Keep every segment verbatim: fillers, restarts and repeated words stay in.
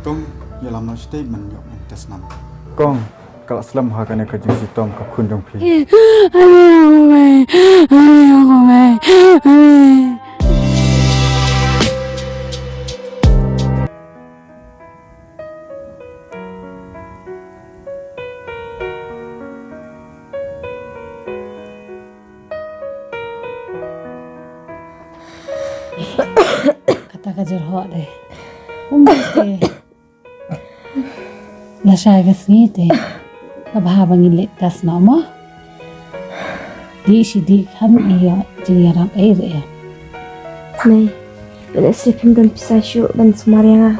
Kong, ïalam noh shatei ban ïoh ban test nam. Kong, ka la slem ha kane ka jingshitom ka khun jong phi. Ani, ani, ani, ani, ani. Kata ka jyrhoh de. Kumte. Lashai ka sngi te. Ka bha ba ngin leit test noh mo. Dih shi dih kham ïoh jingïarap ei re. Mei, lehse phim don pisa shuh ban sumar ïa nga.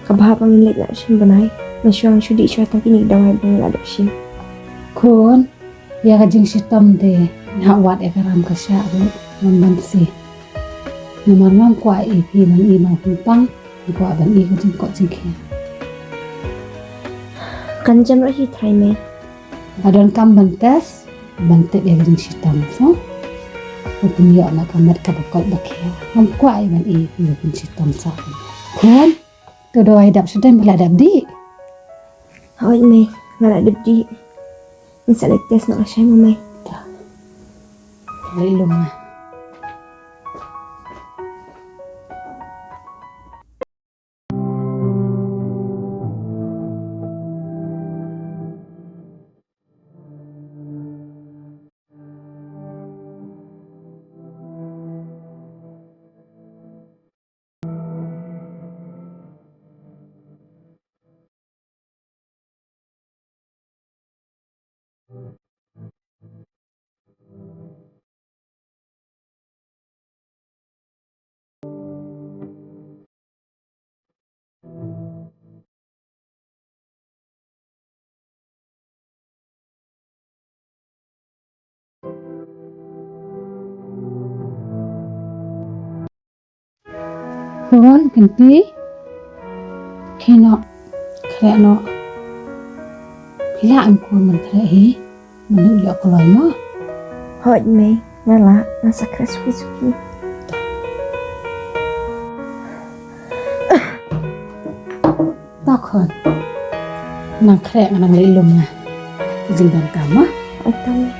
Ka bha ba ngin leit noh shim bnai. Nga shu ong shu dih shuwa tang kine ki dawai ba nga la dep shim. Khun, ïa ka jingshitom te nga wad ïa ka ram ka shah ruh ngam banse. Namar ngam kwah ïa phi ban i nongpyntang, nga kwah ban i ka jingkoit jingkhiah. Kan jem ruh hi trai mei. Nga donkam ban test ban tip ïa ka jingshitom so. Nga pynïoh na ka met kaba koit ba khiah. Ngam kwah ïa ban i phi ba pynshitom sa. Khun. To dawai dap sha dang ba la dap dih. Hooid mei, nga la dap dih. Ngi sa leit test noh lashai mo mei. Ta. Leit lum nga. Khun, Kynti. Khie noh. Khreh noh. Phi lah ban khun ban khreh hi. Manu ïoh kloi mo. Hooid mei, nga lah, nga sa khreh suki suki. To khun. Nang khreh nga nang leit lum nga. Ka jingdonkam mo. Hooid to mei.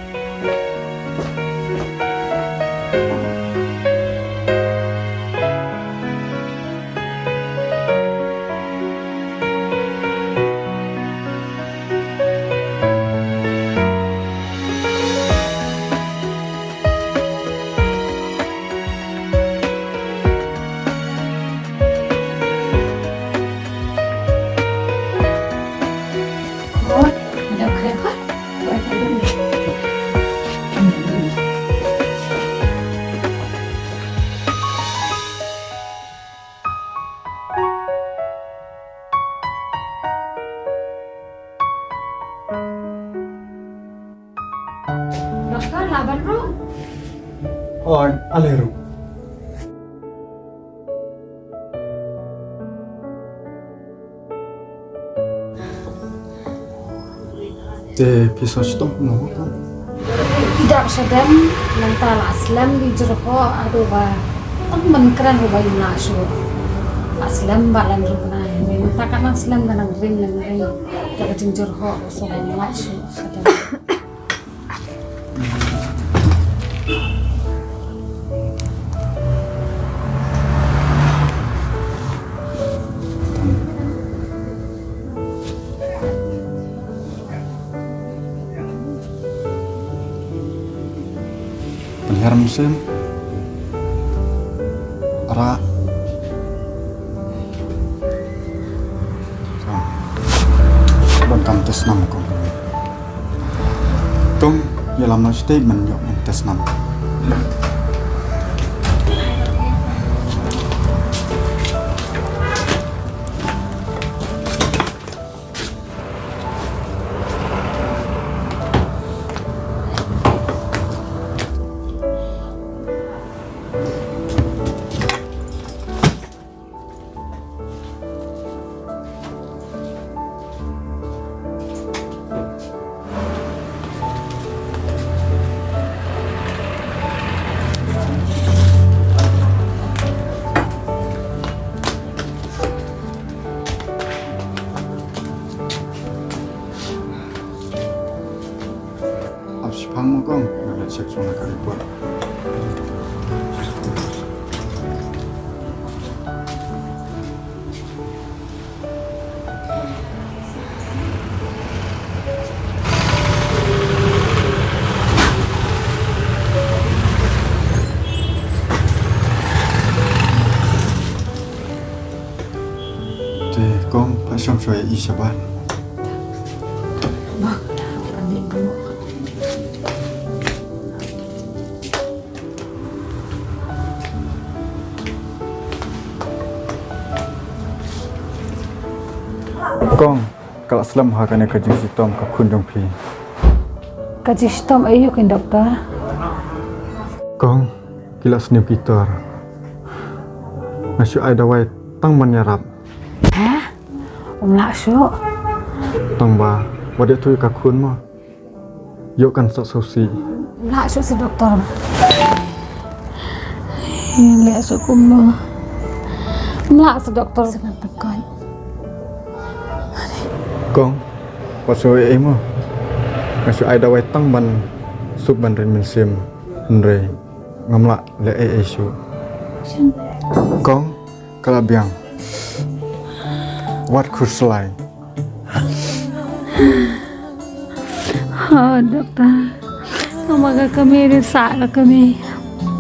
Doktor, lah ban rung? Hooid, ale rung. Te phi sngewshitom kumno? Phi dap shadem, nangta la slem ki jyrhoh haduh ba tang ban kren ruh ba ym lah shuh. La slem ba len ruh bnai. Nangta ka nang slem ka nang ring nang ring. Te ka jingjyrhoh ruh sngewbha ym lah shuh shadem. Pynhiar mynsiem. Rah. Donkam test nam kong. Kong, ïalam noh shatei ban ïoh ban test nam. Te kong, pha shong shuwa ïa i shabar. Kong, ka la slem ha kane ka jingshitom ka khun jong phi. Ka jingshitom aïu keiñ doktor? Kong, ki la sniew ki tor. Nga shu ai dawai tang ban ïarap. Ha? Um lah shuh. Tang ba wat ïathuh ïa ka khun mo. Ïoh kan sah sngewsih. Um lah shuh sha doktor. Leh shuh kumno? Um lah sha doktor. Sa ban pynkoit. Kong, wat sngew ei ei mo. Nga shu ai dawai tang ban suk ban rit mynsiem. Hynrei ngam lah leh ei ei shuh. Kong, ka la biang. Wat khuslai. Ha doktor, tang ba ka kmie dei sah ka kmie.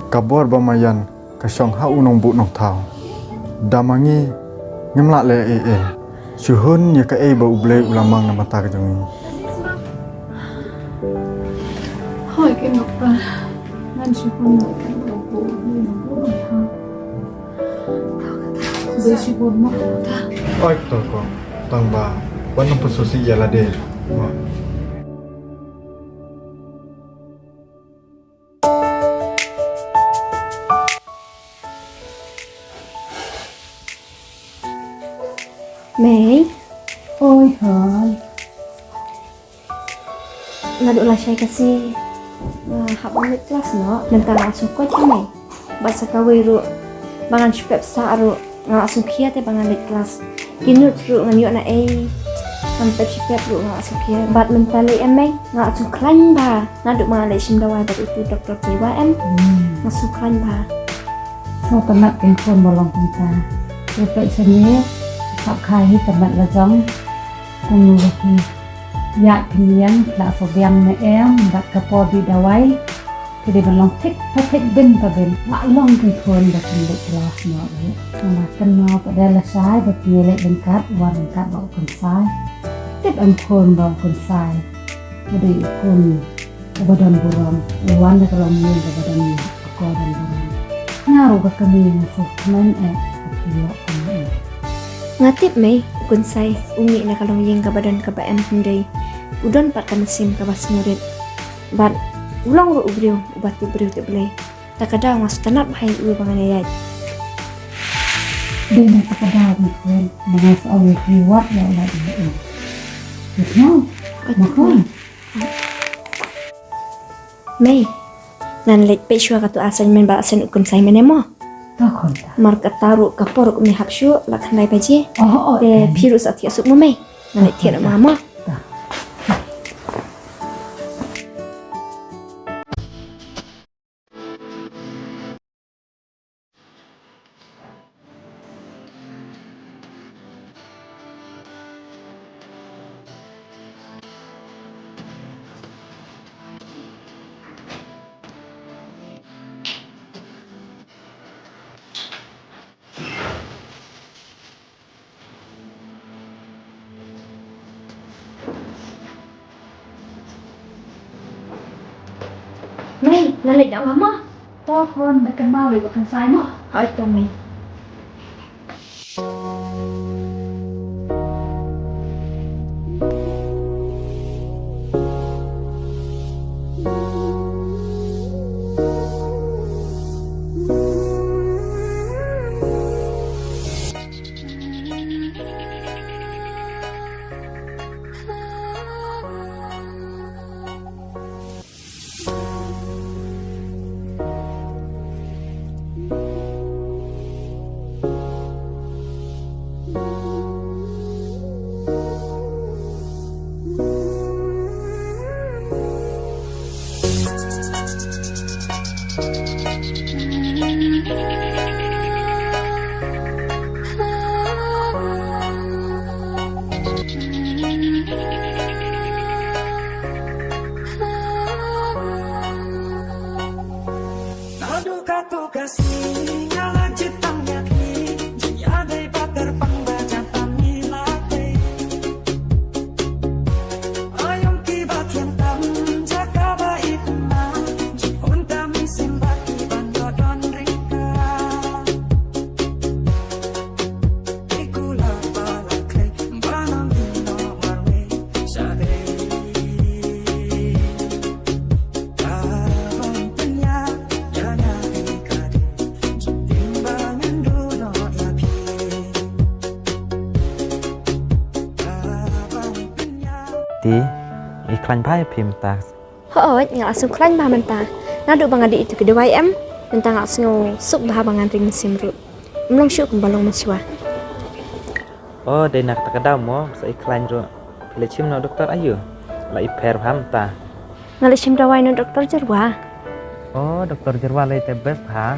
Ka bor ba ma ïan ka shong ha u nongbuh nongthaw. Da ma ngi ngim lah leh ei ei. Shu hun ïa kaei ba U Blei u la mang na bynta ka jong ngi. Hooid keiñ doktor, ngan shu hun ïa kaei ba U Blei u la mang. Dei shibun mo ta. Oi to kong, tang ba wat nym pynsngewsih ïa lade. Mo. Mei. Oi hoi. Naduh lashai ka sngi nga hap ban leit klas noh, mynta nga la sngewkhuid ïa mei. Bad sa kawei ruh ba ngan shu pep sah ruh nga la sngewkhia te ba ngan leit klas. Ki notes ruh ngan ïoh na ei, ngan pep shi pep ruh nga la sngewkhia. Bad mynta lei em mei, nga la sngewkhlaiñ bha naduh ba nga leit shim dawai bad utu doktor P Y em. Hmm. Nga sngewkhlaiñ bha. Sngewtynnat keiñ khun ba long kumta. Te peit shane, sap kha hi ka met la jong. Kumno ba ki ïaid pynïeng, ki la shu biang ne em, bad ka por dih dawai ki dei ban long thik pa thik, bun pa bun. La long keiñ khun ba kin leit klas noh ruh. Nga la kynmaw pat de lashai ba phi leit ryngkat, wan ryngkat bad u Kynsai. Tip em khun ba u Kynsai u dei u khun uba don burom, u wan na ka longïing kaba don akor don burom. Nga ruh ka kmie nga sngewkmen eh ba phi ïoh kumne. Nga tip mei, u Kynsai u mih na ka longïing kaba don kaba em, hynrei u don pat ka mynsiem kaba sngewrit. Bad u long ruh u briew uba tip briew tip Blei. Ta ka daw nga sngewtynnat bha ïa u ba ngan ïaid. Dei na ta ka daw ngi khun ba nga sa ong ïa phi wat ïa u lait ïa u. Phi sngewthuh? Oi, ma khun. Mei, ngan leit peit shuwa katu assignment ba la send u Kynsai mynne mo. To khun ta. Namar kata ruh ka por ruh kumne hap shuh, la khyndai baje. Oh, oh, te phi ruh sa thiah suk mo mei. Ngan leit thiah noh ma mo. Ta. Mei, la leit noh ma mo? To khun, ba kynmaw leit bad u Kynsai mo. Hooid to mei. Kynti, i khlaiñ bha ïa phi mynta? Hooid, nga la sngewkhlaiñ bha mynta. Naduh ba nga dih ïa tu ki dawai em, mynta nga la sngew suk bha ba ngan ring mynsiem ruh. Ym long shuh kumba long mynshuwa. Oh, dei na kata ka daw mo, ba sa i khlaiñ ruh. Phi la shim na u doktor aïu? La i pher bha mynta. Nga la shim dawai na u doktor Jyrwa. Oh, doktor Jyrwa lei te best bha.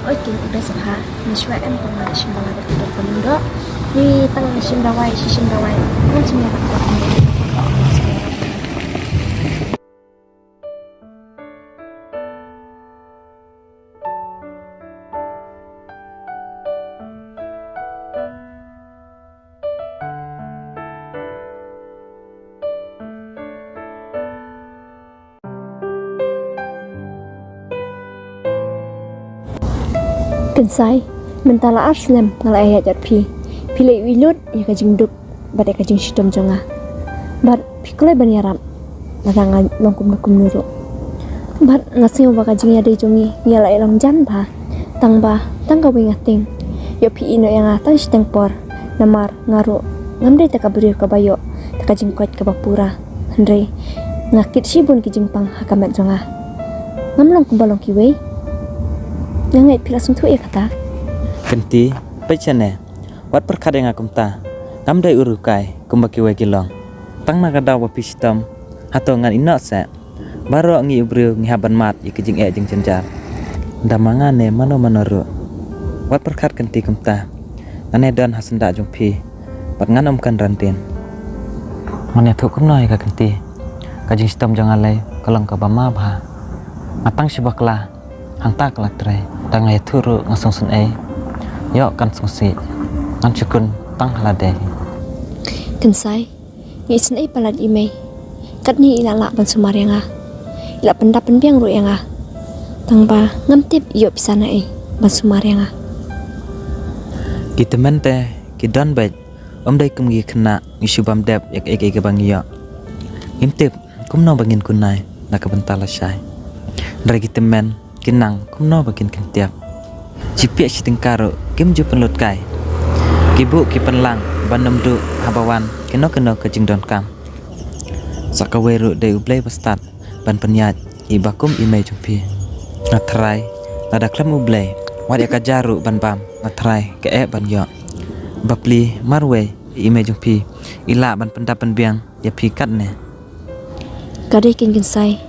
Oi, te best bha. Mynshuwa em tang nga la shim dawai na u doktor Jyrwa. Ni tang nga la shim dawai, shi shim dawai. Ngam shim ïa doktor. Kynsai, mynta la ar snem nga la ïaid ïa phi. Phi la ïohi lut ïa ka jingduk bad ïa ka jingshitom jong nga. Bad phi kloi ban ïarap lada nga long kumno kumno ruh. Bad nga sngew ba ka jingïadei jong ngi, ngi la ïalong jan bha. Tang ba tang kawei nga tieng, ïoh phi ïehnoh ïa nga tang shiteng por. Namar nga ruh ngam dei tang ka briew kaba ïoh tang ka jingkoit kaba pura. Hynrei nga kit shibun ki jingpang ha ka met jong nga. Ngam long kumba long kiwei. Nga ngeit phi la sngewthuh ïa kata. Kynti, peit shane. Wat pyrkhat ïa nga kumta. Ngam dei u riewkai kumba kiwei ki long. Tang na ka daw ba phi shitom, hato ngan ïehnoh seh? Baroh ngi u briew ngi hap ban mad ïa ki jingeh jingjynjar. Da ma nga ne mano mano ruh. Wat pyrkhat Kynti kumta. Ngan ïadon ha syndah jong phi bad ngan ym kynran dien. Ngan ïathuh kumno ïa ka Kynti? Ka jingshitom jong nga lei ka long kaba ma bha. Nga tang shu bakla. Hangta ka la trei, tang nga ïathuh ruh nga sngewsynei. Ïoh kan sngewsih. Ngan shu khun tang ha lade. Kynsai, ngi isynei palat i mei. Katne i la lah ban sumar ïa nga. I la pyndap pynbiang ruh ïa nga. Tang ba ngam tip ïoh pisa naei ban sumar ïa nga. Ki tymmen te ki don beit, ym dei kum ki khynnah, ngi shu bam dep ïa kaei kaei kaba ngi ïoh. Ngim tip kumno ba ngin kunai na ka bynta lashai. Hynrei ki tymmen ki nang kumno ba kin kyntiap. Shi piah shi tyngka ruh kim ju pynlut kai. Ki buh ki pynlang ban ym duh haba wan kino kino ka jingdonkam. Sa kawei ruh dei U Blei ba stad ban pynïaid ïa i ba kum i mei jong phi. Nga tharai lada khlem U Blei, wat ïa ka ja ruh ban bam, nga tharai ka eh ban ïoh. Bapli marwei ïa i mei jong phi i lah ban pyndap pynbiang ïa phi katne. Ka dei keiñ Kynsai.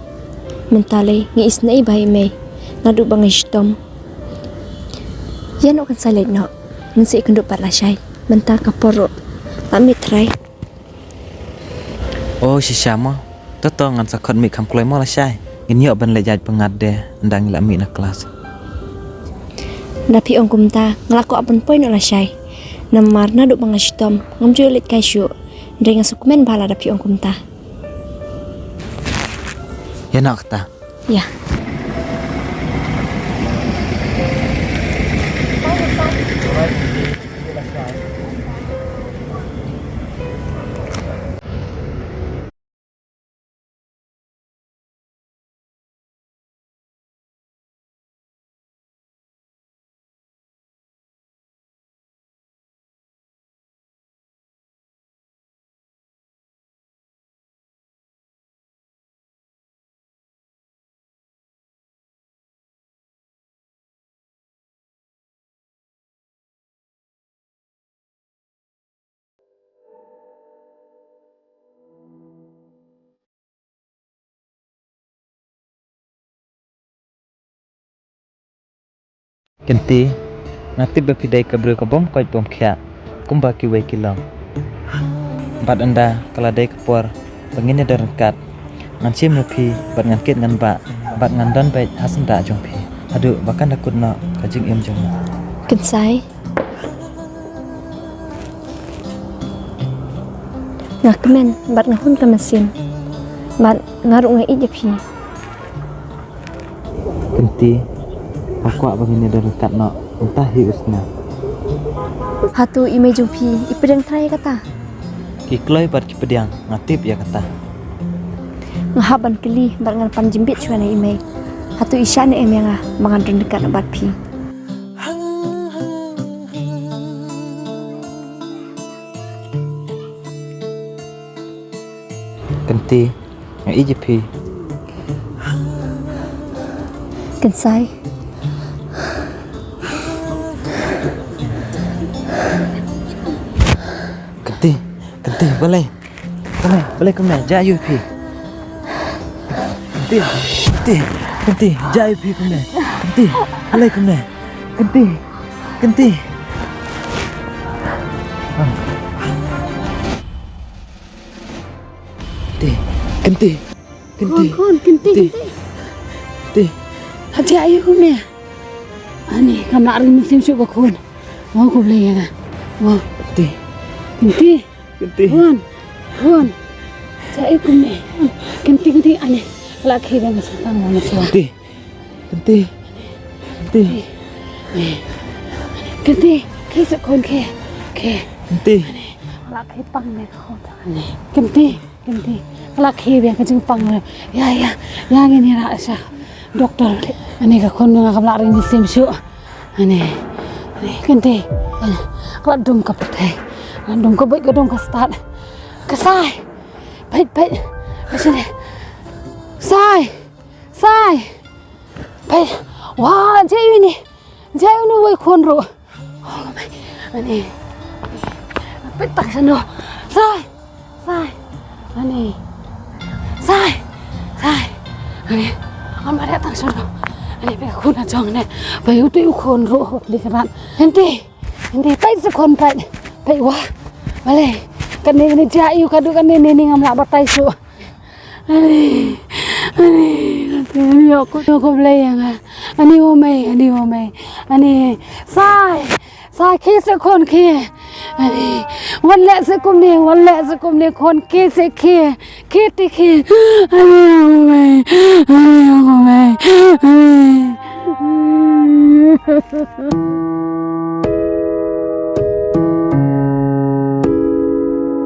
Mynta lei ngi isynei bha i mei. Naduh ba ngi shitom. Ïa noh Kynsai, leit noh. Ngin sa ïakynduh pat lashai. Mynta ka por ruh la miet trai. O shisha mo. To to ngan sa khot mih kham kloi mo lashai. Ngin ïoh ban leit ïaid pyngngad de ynda ngi la mih na klas. Da phi ong kumta nga la kwah ban poi noh lashai. Namar naduh ba nga shitom ngam ju leit kai shuh. Hynrei nga sngewkmen bha lada phi ong kumta. Ïa noh kata. Ïa. Kynti, nga tip ba phi dei ka briew ka bym koit bym khiah kumba kiwei ki long. Bad ynda ka la dei ka por ba ngin ïadon ryngkat, ngan shim ïa phi bad ngan kit ngan bah bad ngan don beit ha syndah jong phi haduh ba kan da kut noh ka jingim jong nga. Kynsai. Nga kmen bad nga hun ka mynsiem bad nga ruh nga ïeit ïa phi. Kynti, nga kwah ba ngin ïadon ryngkat noh mynta hi u snem. Hato i mei jong phi i pdiang trai ïa kata? Ki kloi bad ki pdiang, nga tip ïa kata. Nga hap ban kylli bad ngan pan jingbieit shuwa na i mei. Hato i shah ne em ïa nga ba ngan don ryngkat noh bad phi? Kynti, nga ïeit ïa phi. Kynsai. Kynti, Kynti, balei? Balei, balei kumne, jia aiu ïa phi? Kynti, Kynti, Kynti, jia aiu ïa phi kumne? Kynti, balei kumne? Kynti, Kynti. Kynti, Kynti, Kynti. Khun, khun, Kynti, Kynti. Kynti. Kynti. Ha jia aiu kumne? Ani, kam lah ring mynsiem shuh ba khun. Wa, khublei ïa nga. Wa. Kynti. Kynti. Kynti. Khun, khun. Jia aiu kumne? Kynti, Kynti, ani. Ka la khie biang ka jingpang mo na shuwa. Kynti. Kynti. Kynti. Kynti. Khie seh khun, khie. Khie. Kynti. Ani. Ka la khie pang ne ka khun. Ani. Kynti. Kynti, ka la khie biang ka jingpang. Ïa, ïa, ïa ngin ïa rah sha doktor. Ani ka khun nga kam lah ring mynsiem shuh. Ani, ani, Kynti. Ani, ka la dum ka pyrthei. Ka la dum ka buit, ka dum ka stad. Ka Sai. Peit, peit. Peit shane. Sai. Sai. Peit. Wa, jia aiu ine. Jia aiu ine uwei khun ruh. Oh, ka mei. Ani. Peit tang shano. Sai. Sai. Ani. Sai. Sai. Ani. Am ada tang shano. Ani, peit ka khun ha jong ne. Peit utu u khun ruh. Di krat. Kynti. Kynti, peit seh khun, peit. Peit wa. Balei. Kane, kane jia aiu ka dei kane, ne ne ngam lah batai shuh. Ani, ani, ani, ani, ïoh ko, ïoh ko Blei ïa nga. Ani, wa mei, ani, wa mei. Ani, Sai, Sai, khie seh khun, khie. Ani, wan leh seh kumne, wan leh seh kumne khun, khie seh, khie. Khie te khie. Ani, wa mei, ani, wa mei. Ani.